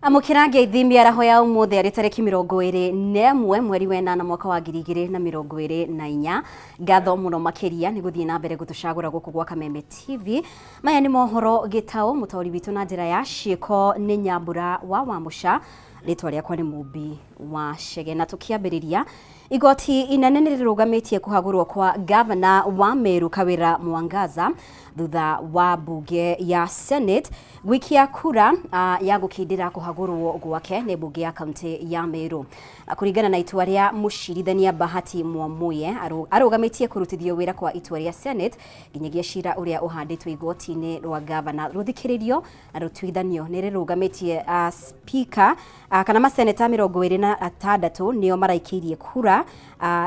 Amũkĩra ngeithi mĩaraho ya ũmũthĩ arĩ tarĩki 21 mweri wa ĩnana mwaka wa 2024. Ngatho mũno makĩria nĩ gũthiĩ na mbere gũtũcagũra gũkũ gwa Kameme TV. Maya nĩ mohoro gĩtaũ, mũtaũri witũ na njĩra ya ciĩko nĩ Nyambura wa Wamũca, rĩtwa rĩakwa nĩ Mũmbi wa Chege. Na tũkĩambĩrĩria, igoti inene nĩ rĩrũgamĩtie kũhagũrwo kwa gavana wa Meru Kawira Mwangaza thutha wa mbunge ya Senate gwikia kura ya gũkindĩra kũhagũrwo gwake nĩ mbunge ya kaunti ya Meru. Na kũringana na itua rĩa mũcirithania Bahati Mwamuye, arũgamĩtie kũrutithio wĩra kwa itua rĩa Senate nginyagia cira ũrĩa ũhandĩtwo igoti-inĩ rwa gavana rũthikĩrĩrio na rũtuithanio. Nĩ rĩrũgamĩtie speaker kana maseneta 26 nĩo maraikĩirie kura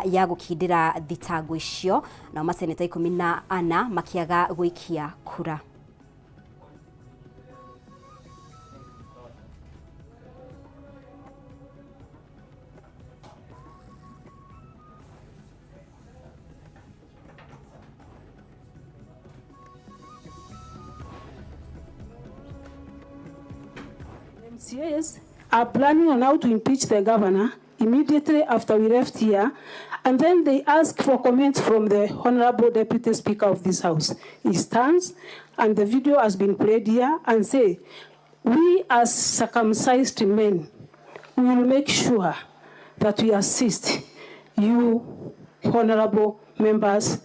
ya gũkindĩra thitango icio, nao maseneta 14 makĩaga gũikia kura. MCAs are planning on how to impeach the governor immediately after we left here, and then they ask for comments from the Honorable Deputy Speaker of this House. He stands, and the video has been played here, and say, we as circumcised men, we will make sure that we assist you, honorable members,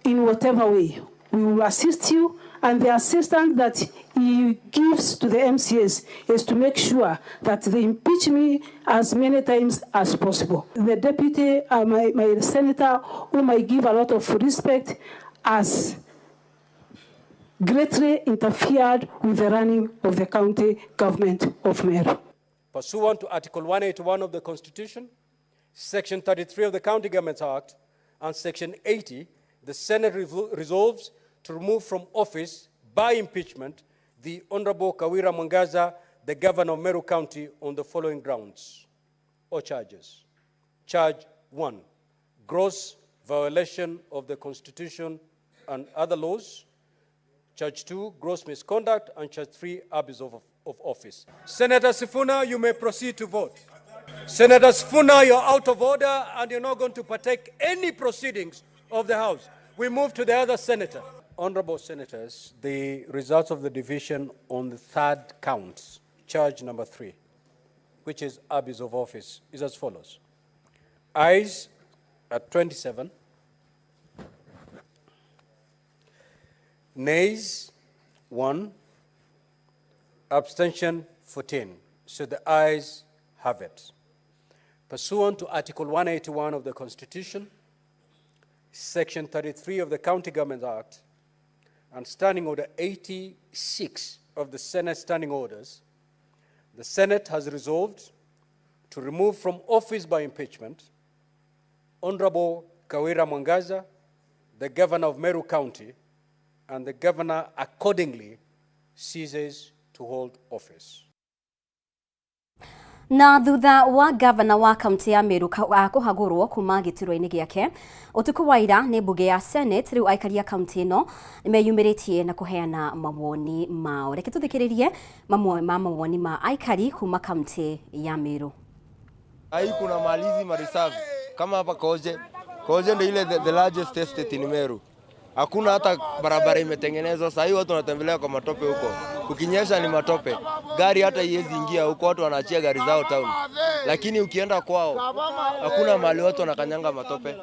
in whatever way. We will assist you, and the assistance that he gives to the MCAs is to make sure that they impeach me as many times as possible. The deputy, my senator, whom I give a lot of respect, has greatly interfered with the running of the county government of Meru. Pursuant to Article 181 of the Constitution, Section 33 of the County Governments Act, and Section 80, the Senate resolves to remove from office by impeachment the Honorable Kawira Mwangaza, the Governor of Meru County, on the following grounds or charges. Charge 1, gross violation of the Constitution and other laws. Charge 2, gross misconduct, and charge 3, abuse of office. Senator Sifuna, you may proceed to vote. Senator Sifuna, you're out of order and you're not going to partake any proceedings of the House. We move to the other senator. Honorable senators, the results of the division on the third count, charge number 3, which is abuse of office, is as follows. Ayes at 27, nays 1, abstention 14. So the ayes have it. Pursuant to Article 181 of the Constitution, Section 33 of the County Government Act, and Standing Order 86 of the Senate Standing Orders, the Senate has resolved to remove from office by impeachment Honorable Kawira Mwangaza, the Governor of Meru County, and the Governor accordingly ceases to hold office. Na thutha wa gavana wa kaunti ya Meru kũhagũrwo kuma gĩturwa-inĩ gĩake ũtukũ wa ira nĩ mbunge ya Senate, rĩu aikari a kaunti ĩno nĩmeyumĩrĩtie na kũheana mawoni mao. Reke tũthikĩrĩrie mamwe ma mawoni ma aikari kuma kaunti ya Meru. Hii kuna malizi marisavi kama hapa Koje. Koje ndio ile the largest estate in Meru. Hakuna hata barabara imetengenezwa. Sasa hivi watu wanatembelea kwa matope huko. Kukinyesha ni matope. Gari hata haiwezi ingia huko, watu wanaachia gari zao town. Lakini ukienda kwao hakuna mahali watu wanakanyanga matope.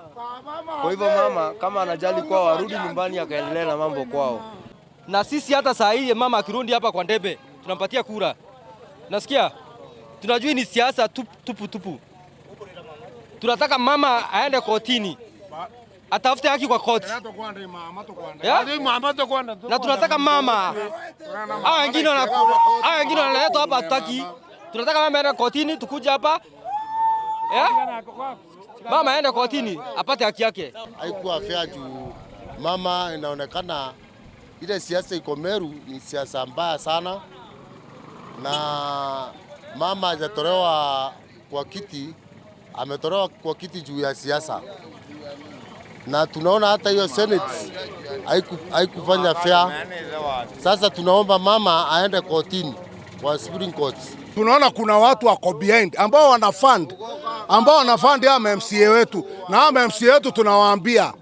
Kwa hivyo mama kama anajali kwao arudi nyumbani akaendelea na mambo kwao. Na sisi hata saa hii mama akirudi hapa kwa ndebe tunampatia kura. Nasikia? Tunajua ni siasa tupu tupu. Tunataka mama aende kotini. Atafute haki kwa koti. Na tunataka mama. Hao wengine wanaletwa hapa hatutaki. Tunataka mama aende kotini, tukuje hapa. Mama aende kotini apate haki yake. Haikuwa fair juu mama inaonekana ile siasa iko Meru ni siasa mbaya sana, na mama hajatolewa kwa kiti, ametolewa kwa kiti juu ya siasa. Na tunaona hata hiyo Senate haikufanya fair. Sasa tunaomba mama aende kotini kwa Supreme Court. Tunaona kuna watu wako behind ambao wana fund ambao wana fund ya MCA wetu, na hawa MCA wetu tunawaambia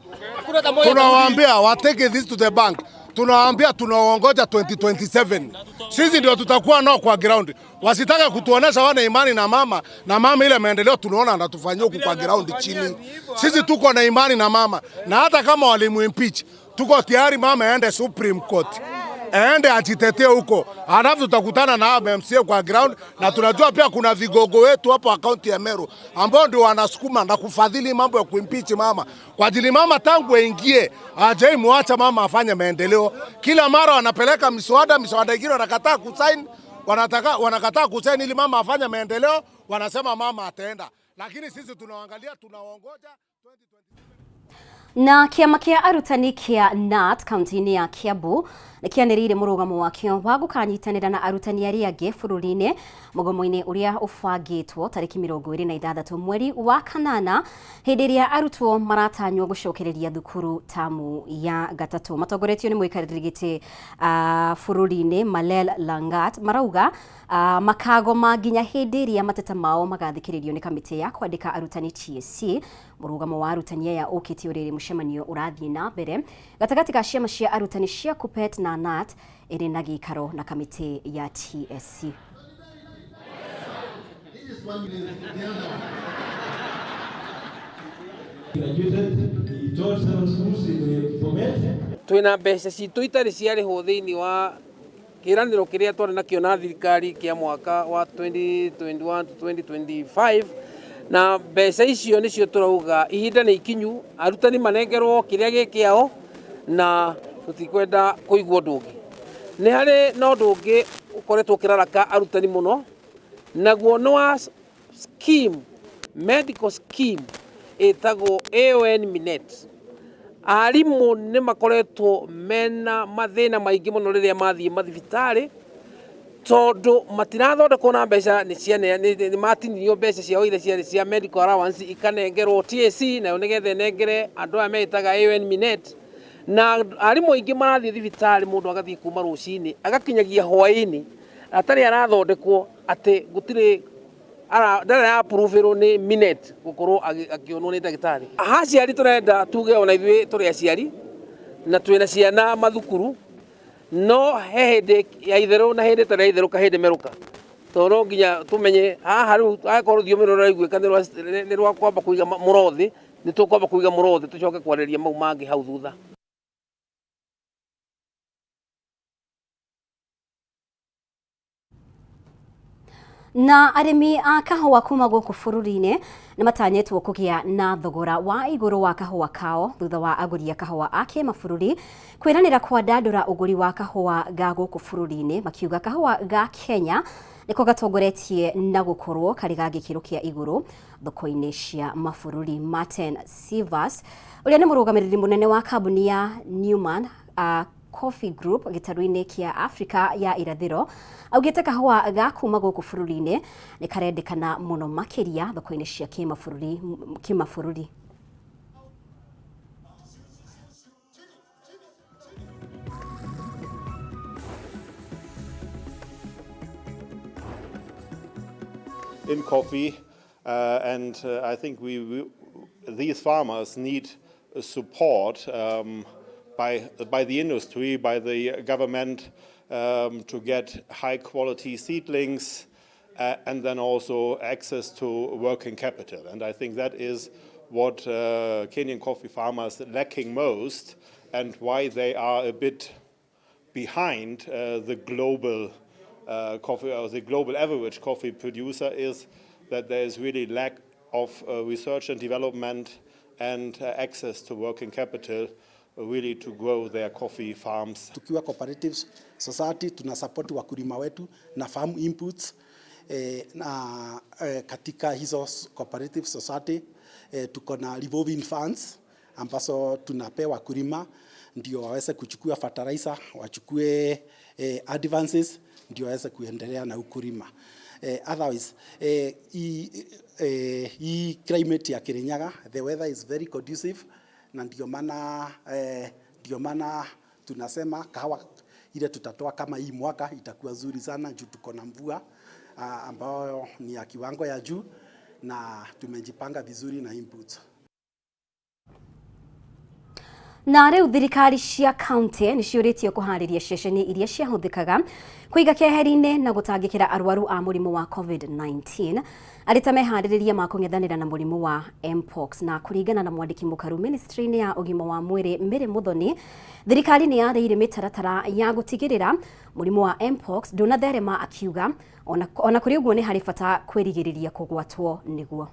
tunawaambia wa take this to the bank, tunawaambia tunaongoja 2027 sisi ndio tutakuwa nao kwa ground. Wasitaka kutuonesha wana imani na mama na mama, ile maendeleo tunaona anatufanyia huku kwa ground chini. Sisi tuko na imani na mama, na hata kama walimu impeach, tuko tayari mama aende Supreme Court aende ajitetee huko, alafu tutakutana na hao MCA kwa ground, na tunajua pia kuna vigogo wetu hapo akaunti ya Meru ambao ndio wanasukuma na kufadhili mambo ya kuimpeach mama, kwa ajili mama tangu aingie hajai muacha mama afanye maendeleo. Kila mara wanapeleka miswada, miswada ingine wanakataa kusign, wanataka wanakataa kusign ili mama afanye maendeleo, wanasema mama ataenda, lakini sisi tunaangalia, tunaongoja Na kĩama kĩa arutani kĩa KNUT kaunti-inĩ ya Kiambu nĩ kĩanĩrĩire mũrũgamo wakĩo wa gũkanyitanĩra na arutani arĩa angĩ bũrũri-inĩ mũgomo-inĩ ũrĩa ũbangĩtwo tarĩki 26 mweri wa kanana, hĩndĩ ĩrĩa arutwo maratanywo gũcokereria thukuru tamu ya gatatũ. Matongoretio nĩ mũikarĩri gĩtĩ bũrũri-inĩ Malel Langat, marauga makagoma nginya hĩndĩ ĩrĩa mateta mao magathikĩrĩrio nĩ kamĩtĩ ya kwandĩka arutani TSC. Mũrũgamo wa arutani aya ũkĩte ũrĩrĩ mũcemanio ũrathiĩ na mbere gatagatĩ ka ciama cia arutani cia KUPPET na KNUT ĩrĩ na gĩikaro na kamĩtĩ ya TSC. Twina mbeca citũ itarĩ ciarĩhwo thĩinĩ wa kĩranĩro kĩrĩa twarĩ nakĩo na thirikari kĩa mwaka wa 2021 to 2025, na mbeca icio nĩcio tũrauga ihinda nĩ ikinyu arutani manengerwo kĩrĩa gĩ kĩao, na tũtikwenda kũigua ũndũ ũngĩ. Nĩ harĩ na ũndũ ũngĩ ũkoretwo ũkĩraraka arutani mũno, naguo nĩ wa scheme, medical scheme ĩtagwo AON Minet. Arimũ nĩ makoretwo mena mathĩna maingĩ mũno rĩrĩa mathiĩ mathibitarĩ, tondũ matirathondekwo na mbeca, nĩ matinirio mbeca ciao iria ciarĩ cia medical allowance ikanengerwo TSC, nayo nĩgetha ĩnengere andũ aya meĩtaga AON Minet. Na arimũ aingĩ marathiĩ thibitarĩ, mũndũ agathiĩ kuma rũcinĩ agakinyagia hwaĩ-inĩ atarĩ arathondekwo, atĩ gũtirĩ ndarĩ approve-ĩrwo nĩ Minet gũkorwo akĩonwo nĩ ndagĩtarĩ. Ha aciari tũrenda tuge ona ithuĩ tũrĩ aciari na twĩna ciana mathukuru, no he hĩndĩ ya itherũ na hĩndĩ ĩtarĩ ya itherũ kahĩndĩ merũka, tondũ no nginya tũmenye haha rĩu angĩkorwo rũthiomi rũrĩa rũraiguĩka nĩ rwa kwamba kũiga mũro thĩ, nĩ tũkwamba kũiga mũro thĩ tũcoke kwarĩria mau mangĩ hau thutha. Na arĩmi a kahũa kuma gũkũ bũrũri-inĩ nĩ matanyĩtwo kũgĩa na thogora wa igũrũ wa kahũa kao thutha wa agũri a kahũa a kĩmabũrũri kwĩranĩra kwandandũra ũgũri wa kahũa ga gũkũ bũrũri-inĩ, makiuga kahũa ga Kenya nĩko gatongoretie na gũkorwo karĩ ga gĩkĩro kĩa igũrũ thoko-inĩ cia mabũrũri. Martin Sivas, ũrĩa nĩ mũrũgamĩrĩri mũnene wa kambuni ya Newman Coffee Group gĩtarũ-inĩ kĩa Afrika ya irathĩro, augĩte kahũa ga kuma gũkũ bũrũri-inĩ nĩ karendekana mũno makĩria thoko-inĩ cia kĩmabũrũri. In coffee, and I think these farmers need support by the industry, by the government, to get high quality seedlings and then also access to working capital. And I think that is what Kenyan coffee farmers are lacking most and why they are a bit behind the global coffee, or the global average coffee producer, is that there is really lack of research and development and access to working capital really to grow their coffee farms. Tukiwa cooperative society tuna support wakulima wetu na farm inputs, na katika hizo cooperative society tuko na revolving funds ambazo tunapewa wakulima ndio waweze kuchukua fertilizer, wachukue advances ndio waweze kuendelea na ukulima. Otherwise hii climate ya Kirinyaga, the weather is very conducive, na ndio maana tunasema kahawa ile tutatoa kama hii mwaka itakuwa nzuri sana juu tuko na mvua. ambayo ni ya kiwango ya juu na tumejipanga vizuri na inputs. Na rĩu thirikari cia kaunti nĩ ciũrĩtio kũharĩria ceceni iria ciahũthĩkaga kũiga keheri-inĩ na gũtangĩkĩra arwaru a mũrimũ wa COVID-19 arĩ ta meharĩrĩria ma kũng'ethanĩra na mũrimũ wa Mpox. Na kũringana na mwandĩki mũkaru ministry-inĩ ya ũgima wa mwĩrĩ Mary Muthoni, thirikari nĩ yarĩire mĩtaratara ya gũtigĩrĩra mũrimũ wa Mpox ndũnatherema, akiuga ona kũrĩ ũguo nĩ harĩ bata kwĩrigĩrĩria kũgwatwo nĩguo.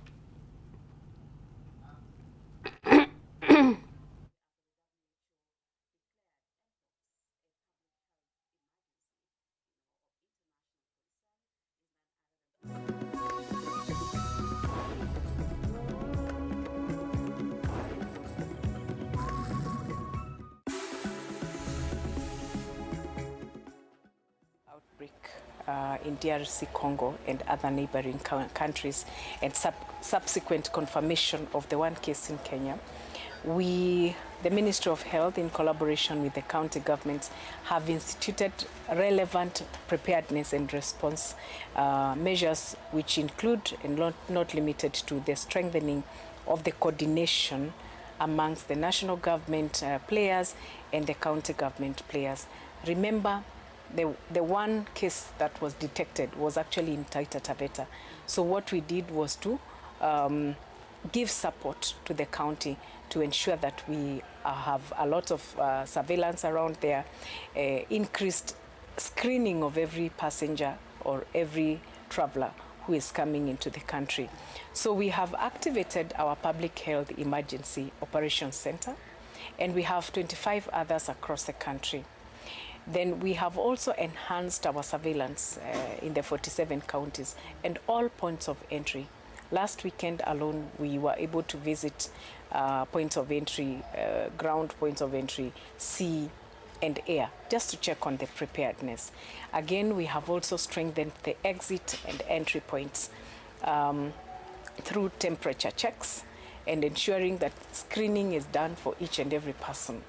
In DRC Congo and other neighboring countries, and subsequent confirmation of the one case in Kenya, we, the Ministry of Health, in collaboration with the county governments, have instituted relevant preparedness and response measures, which include and not limited to the strengthening of the coordination amongst the national government players and the county government players. Remember, the one case that was detected was actually in Taita Taveta. So what we did was to give support to the county to ensure that we have a lot of surveillance around there, increased screening of every passenger or every traveler who is coming into the country. So we have activated our Public Health Emergency Operations Center, and we have 25 others across the country. Then we have also enhanced our surveillance in the 47 counties and all points of entry. Last weekend alone, we were able to visit points of entry, ground points of entry, sea and air, just to check on the preparedness. Again, we have also strengthened the exit and entry points through temperature checks and ensuring that screening is done for each and every person.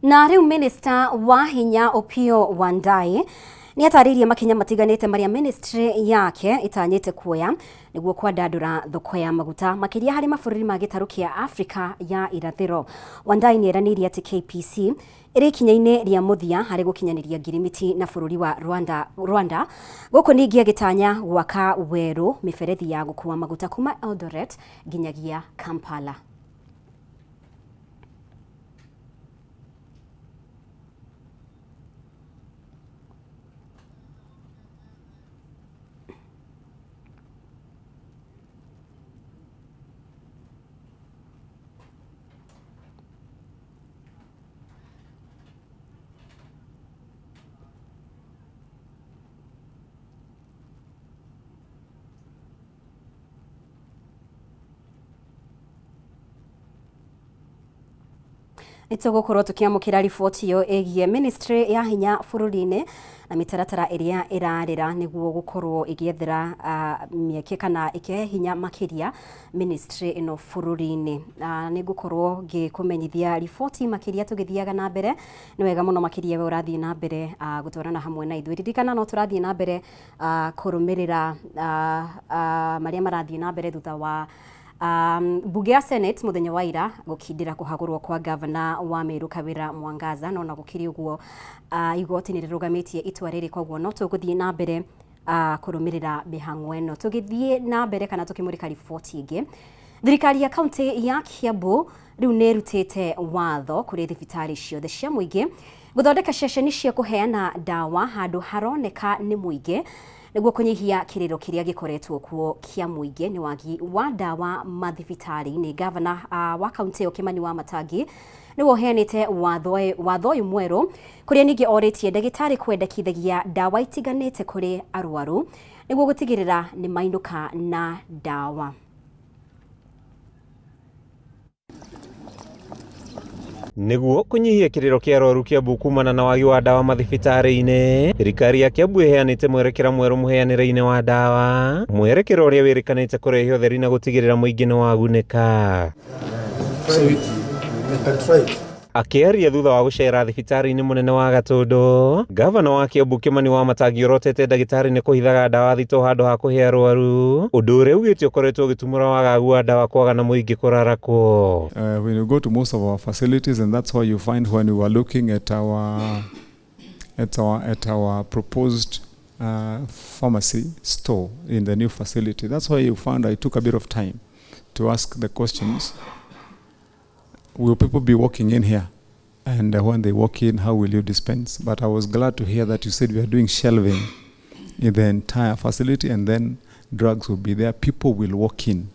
Na rĩu Minister wa hinya Opiyo Wandayi nĩ atarĩirie makinya matiganĩte marĩa ministry yake ĩtanyĩte kuoya nĩguo kwandandũra thoko ya maguta makĩria harĩ mabũrũri ma gĩtarũ kĩa Afrika ya irathĩro. Wandayi nĩ eranĩire atĩ KPC ĩrĩ ikinya-inĩ rĩa mũthia harĩ gũkinyanĩria ngirimiti na bũrũri wa Rwanda. Gũkũ ningĩ agĩtanya gwaka werũ mĩberethi ya gũkua maguta kuma Eldoret nginyagia Kampala. Nĩtũgũkorwo tũkĩamũkĩra riboti ĩyo ĩgiĩ ministry ya hinya bũrũri-inĩ na mĩtaratara ĩrĩa ĩrarĩra nĩguo gũkorwo ĩgĩethera mĩeke kana ĩkĩhe hinya makĩria ministry ĩno bũrũri-inĩ. Nĩngũkorwo ngĩkũmenyithia riboti makĩria tũgĩthiaga na mbere. Nĩ wega mũno makĩria we ũrathiĩ na mbere gũtwarana hamwe na ithuĩ. Ririkana no tũrathiĩ na mbere kũrũmĩrĩra marĩa marathiĩ na mbere thutha wa mbunge ya Senate muthenya wa ira gukindira kuhagurwo kwa gavana wa Meru Kawira Mwangaza, no na gukiri uguo igoti ni rirugamitie itua riri, koguo no tuguthie na mbere kurumirira mihang'o ĩno. Tugithie na mbere kana tukimurika riboti ingi, thirikari ya kaunti ya Kiambu riu ni irutite watho kuri thibitari ciothe cia muingi guthondeka ceceni cia kuheana ndawa handu haroneka ni muingi niguo kunyihia kiriro kiria gikoretwo kuo kia muingi ni wagi wa ndawa mathibitari-ini. Gavana wa kaunti iyo Kimani Wamatangi niwe uheanite watho uyu mweru kuria ningi oritie ndagitari kwendekithagia ndawa itiganite kuri arwaru niguo gutigirira ni mainuka na ndawa. Niguo kunyihia kiriro kia arwaru Kiambu kumana na wagi wa ndawa mathibitari-ini, thirikari ya Kiambu iheanite mwerekera mweru muheanire-ini wa ndawa, mwerekera uria wirikanite kurehe utheri na gutigirira muingi ni wagunika. So you can try it. Akĩaria thutha wa gũcera thibitarĩ-inĩ mũnene wa Gatũndũ, ngavana wa Kiambu Kĩmani Wamatangi orotete ndagĩtarĩ nĩ kũhithaga ndawa thitoo handũ ha kũhe arwaru, ũndũ ũrĩa augĩte ũkoretwo ũgĩtumũra wagagu wa ndawa kwaga na mũingĩ kũrarakwo. When you go to most of our facilities, and that's why you find when we were looking at our proposed pharmacy store in the new facility, that's why you found I took a bit of time to ask the questions. Will people be walking in here? And when they walk in, how will you dispense? But I was glad to hear that you said we are doing shelving in the entire facility, and then drugs will be there. People will walk in.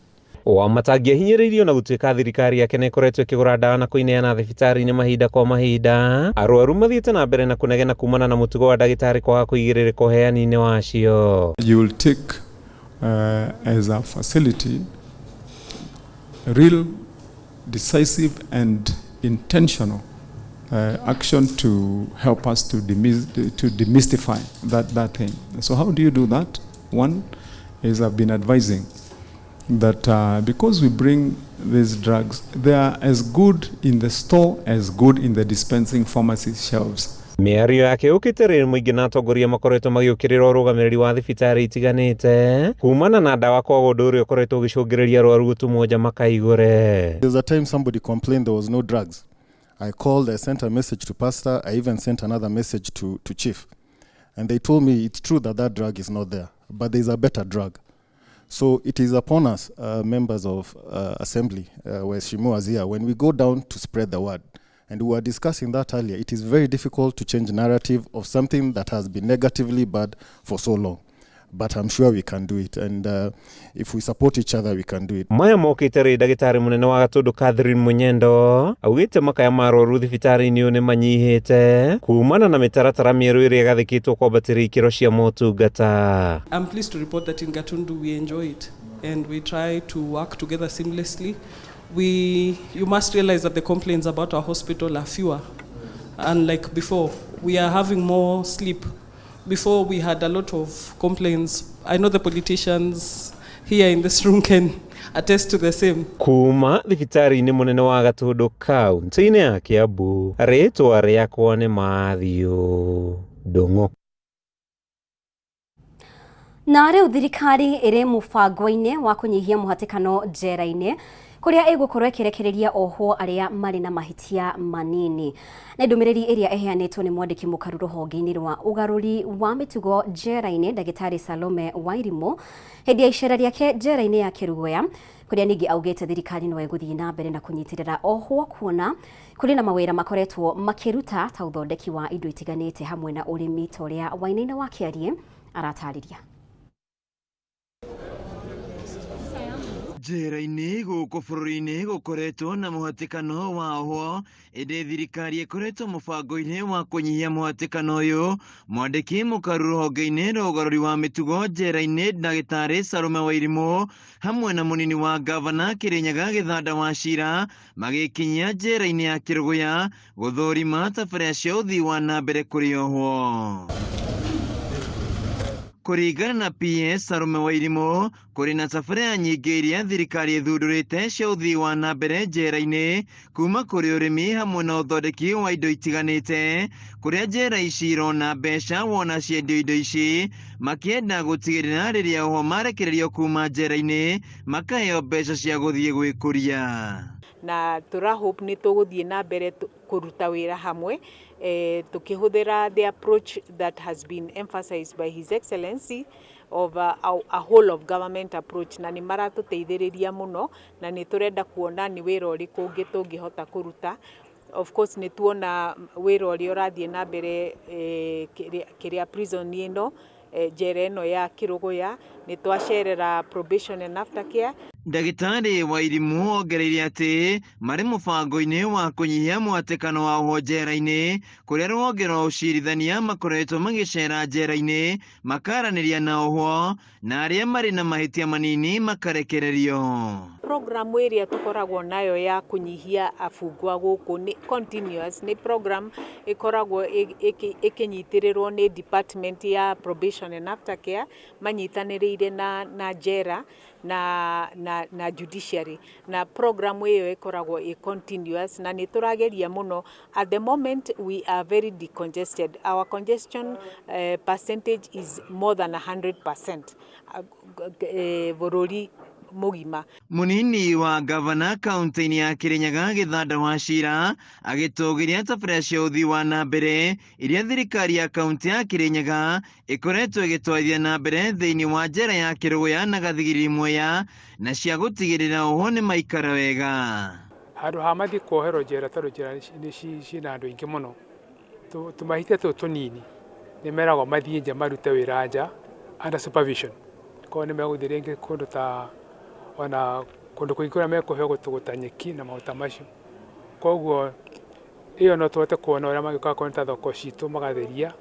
Wamatangi ahinyĩrĩirio na gũtuĩka thirikari yake nĩ ĩkoretwo ĩkĩgũra ndawa na kũineana thibitarĩ-inĩ mahinda kwa mahinda, arwaru mathiĩte na mbere na kũnegena kumana na mũtugo wa ndagĩtarĩ kwaga kũigĩrĩrĩka ũheani-inĩ wacio. You will take as a facility real decisive and intentional action to help us to demystify that thing. So how do you do that? One is I've been advising that because we bring these drugs, they are as good in the store as good in the dispensing pharmacy shelves. Mĩario yake yũkĩte rĩrĩ mũingĩ na atongoria makoretwo magĩũkĩrĩra ũrũgamĩrĩri wa thibitarĩ itiganĩte kumana na ndawa kwaga ũndũ ũrĩa ũkoretwo ũgĩcũngĩrĩria arwaru gũtũmwo nja makaigũre. There was a time somebody complained there was no drugs. I called, I sent a message to pastor, I even sent another message to chief. And they told me it's true that that drug is not there, but there's a better drug. So it is upon us, members of assembly, where Shimo is here, when we go down to spread the word. And we were discussing that earlier. It is very difficult to change narrative of something that has been negatively bad for so long. But I'm sure we can do it. And if we support each other, we can do it. Maya mokĩte rĩ ndagĩtarĩ mũnene wa Gatũndũ Catherine Munyendo augĩte makaya ma arwaru thibitarĩ-inĩ ũyũ nĩ manyihĩte kumana na mĩtaratara mĩerũ ĩrĩa ĩgathĩkĩtwo kwambatĩria ikĩro cia motungata. I'm pleased to report that in Gatundu we enjoy it and we try to work together seamlessly. You must realize that the complaints about our hospital are fewer. Unlike before, we are having more sleep. Before we had a lot of complaints. I know the politicians here in this room can attest to the same. Kuma thibitarĩ-inĩ mũnene wa Gatũndũ kaunti-inĩ ya Kiambu, rĩtwa rĩakwa nĩ Matthew Ndung'u. Na rĩu thirikari ĩrĩ mũbango-inĩ wa kũnyihia mũhatĩkano njera-inĩ kũrĩa ĩgũkorwo ĩkĩrekereria ohwo arĩa marĩ na mahĩtia manini. Nĩ ndũmĩrĩri ĩrĩa ĩheanĩtwo nĩ mwandĩki mũkaru rũhonge-inĩ rwa ũgarũri wa mĩtugo njera-inĩ ndagĩtarĩ Salome Wairimu hĩndĩ ya icera rĩake njera-inĩ ya Kĩrugoya, kũrĩa ningĩ augĩte thirikari no ĩgũthiĩ na mbere na kũnyitĩrĩra ohwo kuona kũrĩ na mawĩra makoretwo makĩruta ta ũthondeki wa indo itiganĩte hamwe na ũrĩmi ta ũrĩa Wainaina wa Kĩarie aratarĩria. Njera-inĩ gũkũ bũrũri-inĩ gũkoretwo na mũhatĩkano wa ohwo, ĩndĩ thirikari ĩkoretwo mũbango-inĩ wa kũnyihia mũhatĩkano ũyũ. Mwandĩki mũkaru rũhonge-inĩ rwa ũgarũri wa mĩtugo njera-inĩ ndagĩtarĩ Salome Wairimu hamwe na mũnini wa ngavana Kĩrĩnyaga Gĩthanda wa Cira magĩkinyia njera-inĩ ya Kĩrũgũya gũthũrima tabarĩra cia ũthii wa na mbere kũrĩ ohwo. Kũringana na PS Salome Wairimu, kũrĩ na tabarĩra nyingĩ iria thirikari ĩthundũrĩte cia ũthii wa na mbere njera-inĩ kuma kũrĩ ũrĩmi hamwe na ũthondeki wa indo itiganĩte, kũrĩa njera ici irona mbeca wona ciendio indo ici, makĩenda gũtigĩrĩra rĩrĩa ohwo marekererio kuma njera-inĩ makaheo mbeca cia gũthiĩ gwĩkũria. Na tũra hope nĩ tũgũthiĩ na mbere kũruta wĩra hamwe tukihũthĩra the approach that has been emphasized by His Excellency of a whole of government approach, na nĩ maratũteithĩrĩria mũno na nĩ tũrenda kuona nĩ wĩra ũrĩkũ ũngĩ tũngĩhota kũruta. Of course nĩ tuona wĩra ũrĩa ũrathiĩ na mbere kĩrĩa prison ĩno njera ĩno ya Kĩrũgũya, nĩ twacerera probation and aftercare. Ndagĩtarĩ Wairimu ongereire atĩ marĩ mũbango-inĩ wa kũnyihia mũhatĩkano wa ohwo njera-inĩ, kũrĩa rũhonge rwa ũcirithania makoretwo magĩcera njera-inĩ makaranĩria na ohwo na arĩa marĩ na mahĩtia manini makarekererio. Program ĩrĩa tũkoragwo nayo ya kũnyihia abungwa gũkũ nĩ continuous, nĩ program ĩkoragwo ĩkĩnyitĩrĩrwo nĩ department ya probation and aftercare manyitanĩrĩire na njera na judiciary, na program ĩyo ĩkoragwo ĩ continuous na nĩ tũrageria mũno. At the moment we are very decongested. Our congestion percentage is more than 100% bũrũri mũgima. Munini wa gavana kaunti-inĩ ya Kirinyaga Gĩthanda wa Cira agĩtũgĩria tabarĩra cia ũthii wa na mbere iria thirikari ya kaunti ya Kirinyaga ĩkoretwo ĩgĩtwarithia na mbere thĩinĩ wa njera ya Kĩrũgũya na Gathigiriri Mwea na cia gũtigĩrĩra oho nĩ maikara wega. Handũ ha mathiĩ kuoherwo njera tondũ njera nĩ ciĩna andũ aingĩ mũno, tũmahĩtia tũtũ tũnini nĩ meragwo mathiĩ nja marute wĩra nja under supervision. Koguo nĩ megũthiĩ rĩngĩ kũndũ ta ona kũndũ kũingĩ kũrĩa mekũheo gũtũgũta nyeki na maũndũ ta macio. Koguo ĩyo no tũhote kuona ũrĩa mangĩũka akorwo nĩ ta thoko citũ magatheria,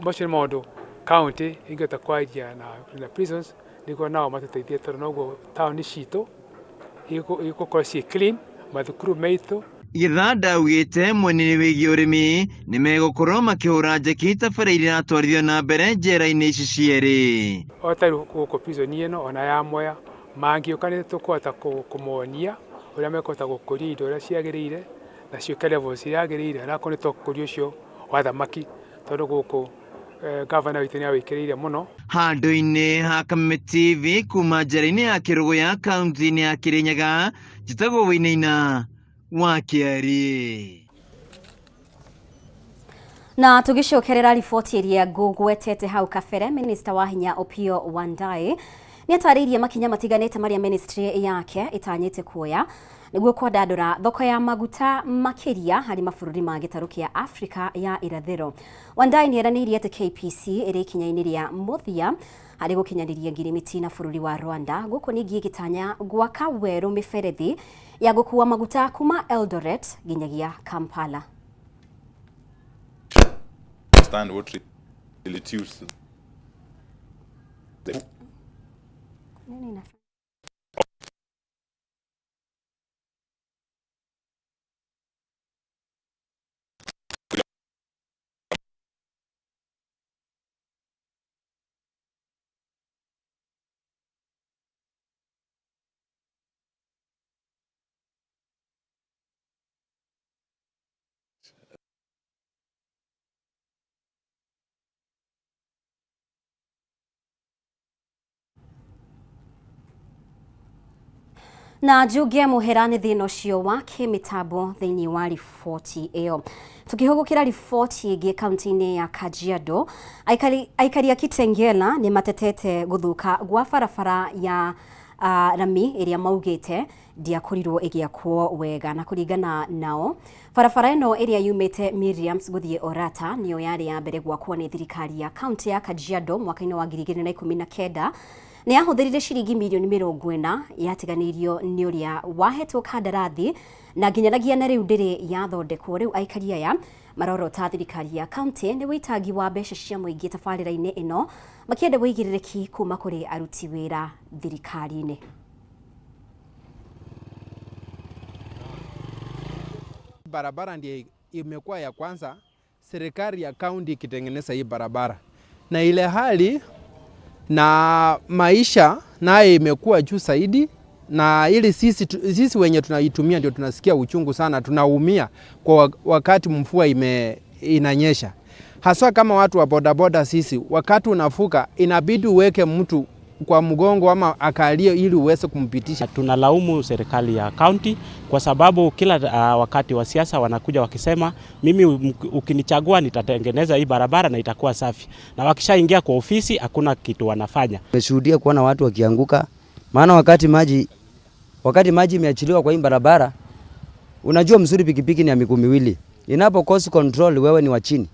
macio nĩ maũndũ county ĩngĩhota kwaria na prisons nĩguo nao matũteithie tondũ noguo taũni citũ igũkorwo ciĩ clean, mathukuru maitũ. Gĩthanda augĩte mwena-inĩ wĩgiĩ ũrĩmi nĩ megũkorwo makĩhũra njeki tabarĩra iria iratwarithio na mbere njera-inĩ ici cierĩ. O ta rĩu gũkũ prison ĩno ona ya Mwea mangĩũka nĩ tũkũhota kũmonia ũrĩa mekũhota gũkũria indo ũrĩa ciagĩrĩire na ciũke levels iria yagĩrĩire, ona akorwo nĩ ta ũkũria ũcio wa thamaki tondũ gũkũ gavana witũ nĩ awĩkĩrĩire mũno. Handũ-inĩ ha Kameme TV kuma njera-inĩ ya Kĩrũgũya kaunti-inĩ ya Kirinyaga, njĩtagwo Wainaina wa Kĩarĩ. Na tugicokerera riboti ĩrĩa ngũgwetete hau kabere, Minista wa Hinya Opiyo Wandayi nĩ atarĩirie makinya matiganĩte marĩa ministry yake ĩtanyĩte kuoya nĩguo kwandandũra thoko ya maguta makĩria harĩ mabũrũri ma gĩtarũ kĩa Afrika ya irathĩro. Wandayi nĩ eranĩirie atĩ KPC ĩrĩ ikinya-inĩ rĩa mũthia harĩ gũkinyanĩria ngirimiti na bũrũri wa Rwanda, gũkũ ningĩ ĩgĩtanya gwaka werũ mĩberethi ya gũkua maguta kuma Eldoret nginyagia Kampala. Understand what really tunes the Na njuge muhera nĩ thĩna ũcio wa kĩmĩtambo thĩinĩ wa riboti ĩyo. Tukĩhũgũkĩra riboti ĩngĩ kaunti-inĩ ya Kajiado, aikari a Kitengela nĩ matetete gũthũka gwa barabara ya rami ĩrĩa maugĩte ndiakorirwo ĩgĩakwo wega, na kũringana nao barabara ĩno ĩrĩa yumĩte Miriams gũthiĩ Orata nĩyo yarĩ ya mbere gwakwo nĩ thirikari ya kaunti ya Kajiado mwaka-inĩ wa 2019. Nĩ yahũthĩrire ciringi mirioni 40 yatiganĩirio nĩ ũrĩa wahetwo kandarathi na nginyanagia na rĩu ndĩrĩ yathondekwo. Rĩu aikari aya marorota thirikari ya kaunti nĩ wĩitangi wa mbeca cia mũingĩ tabarĩra-inĩ ĩno, makĩenda wĩigĩrĩrĩki kuma kũrĩ aruti wĩra thirikari-inĩ. Barabara ndiye imekuwa ya kwanza serikali ya kaunti ikitengeneza hii barabara, na ile hali na maisha naye imekuwa juu zaidi, na ili sisi wenye tunaitumia ndio tunasikia uchungu sana, tunaumia kwa wakati mvua inanyesha, haswa kama watu wa bodaboda. Sisi wakati unavuka inabidi uweke mtu kwa mgongo ama akalie ili uweze kumpitisha. Tunalaumu serikali ya kaunti kwa sababu kila wakati wa siasa wanakuja wakisema mimi ukinichagua nitatengeneza hii barabara na itakuwa safi, na wakishaingia kwa ofisi hakuna kitu wanafanya. Tumeshuhudia kuona watu wakianguka, maana wakati maji imeachiliwa kwa hii barabara, unajua mzuri pikipiki ni ya miguu miwili, inapokosa control wewe ni wa chini,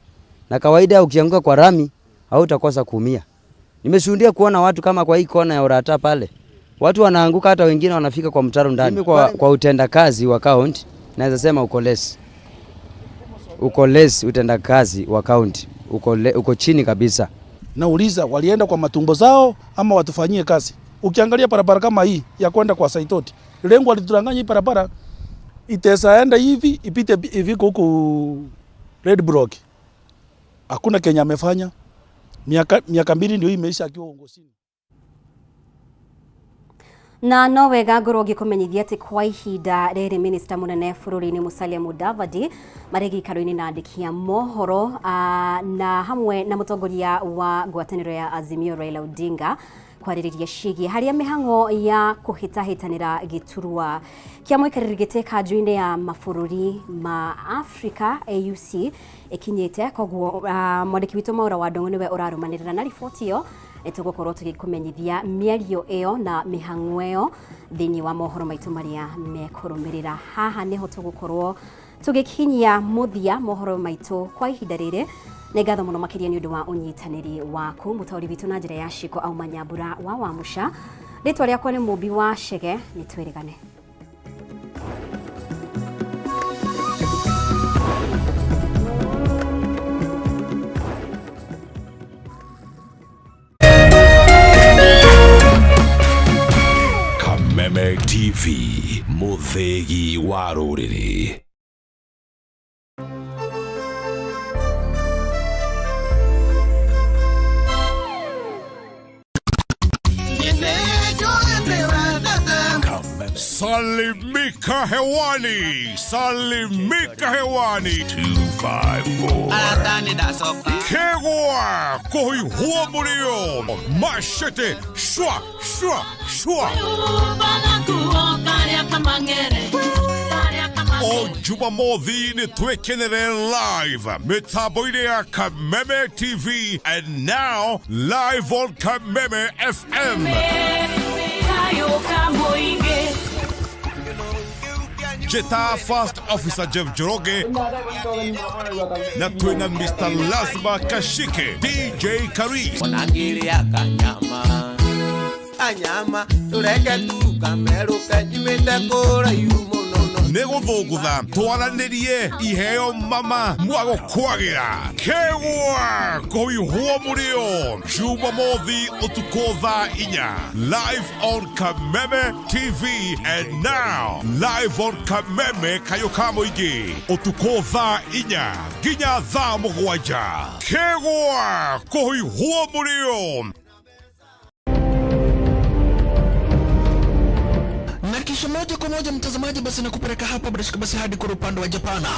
na kawaida ukianguka kwa rami hautakosa kuumia. Nimeshuhudia kuona watu kama kwa hii kona ya Orata pale, watu wanaanguka, hata wengine wanafika kwa mtaro ndani. Kwa utendakazi wa county naweza sema uko less utendakazi wa county, uko chini kabisa. Nauliza, walienda kwa matumbo zao ama watufanyie kazi? Ukiangalia barabara kama hii ya kwenda kwa Saitoti, lengo alitudanganya hii barabara itaenda hivi ipite ifike huku Red Block. Hakuna Kenya amefanya. Miaka 2 ndio hii imeisha akiwa uongozini. Na no wega ngorwo ngĩkũmenyithia atĩ kwa ihinda rĩrĩ minista mũnene bũrũri-inĩ Musalia Mudavadi marĩ gĩikaro-inĩ na andĩki a mohoro na hamwe na mũtongoria wa ngwatanĩro ya Azimio Raila Odinga kwarĩrĩria ciĩgiĩ harĩa mĩhang'o ya kũhĩtahĩtanĩra gĩturwa kĩa mũikarĩri gĩtĩ kanjũ-inĩ ya mabũrũri ma Africa AUC ĩkinyĩte. Koguo mwandĩki witũ Maura wa Ndung'u nĩwe ũrarũmanĩrĩra na riboti ĩyo. Nĩtũgũkorwo tũgĩkũmenyithia mĩario ĩyo na mĩhang'o ĩyo thĩinĩ wa mohoro maitũ marĩa mekũrũmĩrĩra. Haha nĩho tũgũkorwo tũgĩkinyia mũthia mohoro maitũ kwa ihinda rĩrĩ. Nĩ ngatho mũno makĩria nĩ ũndũ wa ũnyitanĩri waku. Mũtaũri witũ na njĩra ya ciko auma Nyambura wa Wamuca. Rĩtwa rĩakwa nĩ Mũmbi wa Chege, nĩ twĩrĩgane. Kameme TV, mũthĩgi wa rũrĩrĩ. Salimika hewani, salimika hewani. 254. Kegwa kohi huo murio. Machete shwa shwa shwa. O Jumamothi nĩ twĩkenere live mĩtambo-inĩ ya Kameme TV and now live on Kameme FM. Jeta First Officer Jeff Njoroge na twina Mr. Lazma Kashike, DJ Karis. Onangĩrĩa kanyama kanyama tũreke tu kamerũke nyumĩte kũraihu mũno. Nĩ gũthũngũtha twaranĩrie iheo mama mwagũkwagĩra kegwa kũhiũhwo mũrĩo Jumamothi ũtukũ thaa 4 live on Kameme TV and now live on Kameme kayũ ka mũingĩ ũtukũ thaa 4 nginya thaa 7 kegwa kũhiũhwo mũrĩo. Na kisha moja kwa moja mtazamaji, basi nakupeleka hapa bila shaka basi hadi kwa upande wa Japana.